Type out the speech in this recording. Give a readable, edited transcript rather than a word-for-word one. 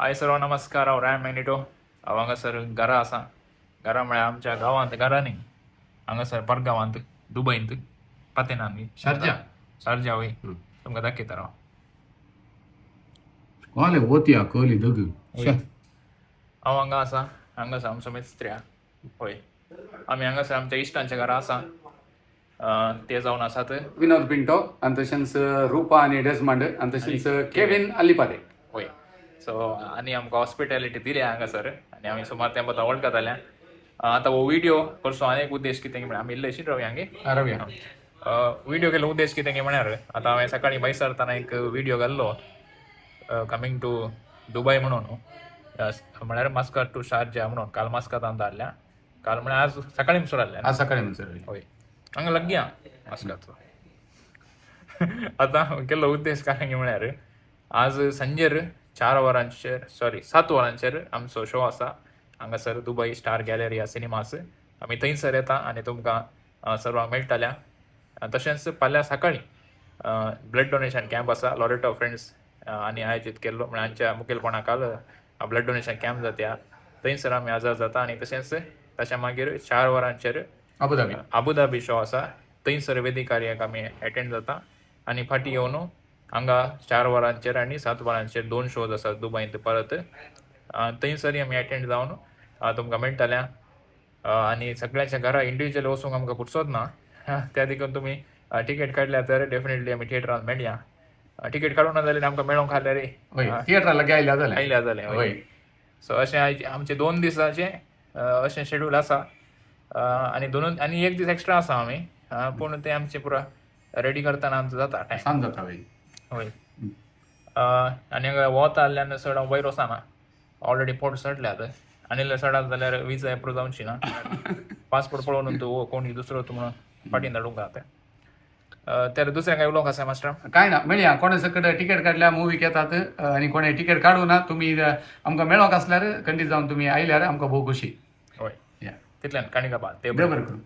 हाय सर्व नमस्कार. हांव रॅम मॅग्नेटो. हांव हांगासर घरा आसा. घरा म्हळ्यार आमच्या गांवांत घरा न्ही, हांगासर परगांवांत दुबयंत पतेना न्ही. शारजा. शारजा वय. तुमकां दाखयता हांव. कोले ओतिया कोली दगु. वय. हांव हांगा आसा. हांगासर आमचो मिस्त्र्या. हय, आमी हांगासर आमच्या इश्टांच्या घरा आसा. ते जावन आसात विनोद पिंटो आणि तशेंच रुपा आणि डेस्मंड आणि तशेंच केविन अल्लिपादे. वय, सो आनी आमकां हॉस्पिटॅलिटी दिल्या हांगासर आनी आमी सुमार तेंप आतां वळखताले. आतां हो व्हिडियो करचो आनी एक उद्देश कितें म्हळ्यार आमी इल्लेशी रावया हांगे. रव्या. व्हिडिओ केल्लो उद्देश कितें की म्हळ्यार आतां हांवें सकाळीं भायर सरतना एक व्हिडिओ घाल्लो, कमींग टू दुबय म्हणून, म्हळ्यार मस्कट टू शारजा म्हणून. काल मस्कतान धाडल्या. काल म्हळ्यार आज सकाळी म्हणसर आसल्या. आज सकाळी म्हणसर. हय, हांगा लागीं आहा मस्कत. आतां केल्लो उद्देश कारण म्हळ्यार आज सांजेर 4 वरांचेर, सॉरी, 7 वरांचेर आमचो शो आसा हांगासर दुबय स्टार गॅलरिया सिनेमास. आमी थंयसर येता आनी तुमकां सर्वांक मेळटल्या. तशेंच फाल्यां सकाळीं ब्लड डोनेशन कॅम्प आसा, लॉरेटो फ्रेंड्स आनी आयोजीत केल्लो, म्हळ्यार हांच्या मुखेलपणा खाल ब्लड डोनेशन कॅम्प जाता. थंयसर आमी हजर जाता आनी तशेंच ताच्या मागीर 4 वरांचेर अबुधाबी. अबुधाबी शो आसा. थंयसर वेदी कार्याक आमी एटेंड जाता आनी फाटीं येवन हांगा 4 वरांचेर आनी 7 वरांचेर दोन शोज आसात दुबयंत परत. थंयसरय आमी एटेंड जावन तुमकां मेळटल्या. आनी सगळ्यांच्या घरा इंडिविज्युअल वचूंक आमकां फुरसत ना. त्या देखून तुमी तिकेट काडल्या तर डेफिनेटली आमी थिएटरान मेळया. तिकेट काडूंक ना जाल्यार आमकां मेळोंक आसल्यार हय, थिएटरा लागीं आयल्या जाल्यार. आयल्या जालें. सो अशें आयचे आमचे 2 दिसाचे अशें शेड्यूल आसा. आनी दोनून आनी एक दीस एक्स्ट्रा आसा आमी, पूण ते आमचे पुरा रेडी करतना आमचो जाता टायम. सांज जाता वय. हय. आनी हांगा वत आहल्यान चड हांव वयर वचना. ऑलरेडी पोट सडल्यात आनी इल्लें चड जाल्यार विजा एप्रूव जावची ना. पासपोर्ट पळोवन तूं कोणी दुसरो तूं म्हणून फाटीं धाडूंक जाता तर. दुसरें काय उलोवंक आसा मास्टर? काय ना, मेळया. कोणे सकट तिकेट काडल्या मुवीक येतात आनी कोणे तिकेट काडूं ना, तुमी आमकां मेळोंक आसल्यार खंडीत जावन तुमी आयल्यार आमकां भोव खुशी. हय. या. तितल्यान काणिका बाद. देव बरें करूं.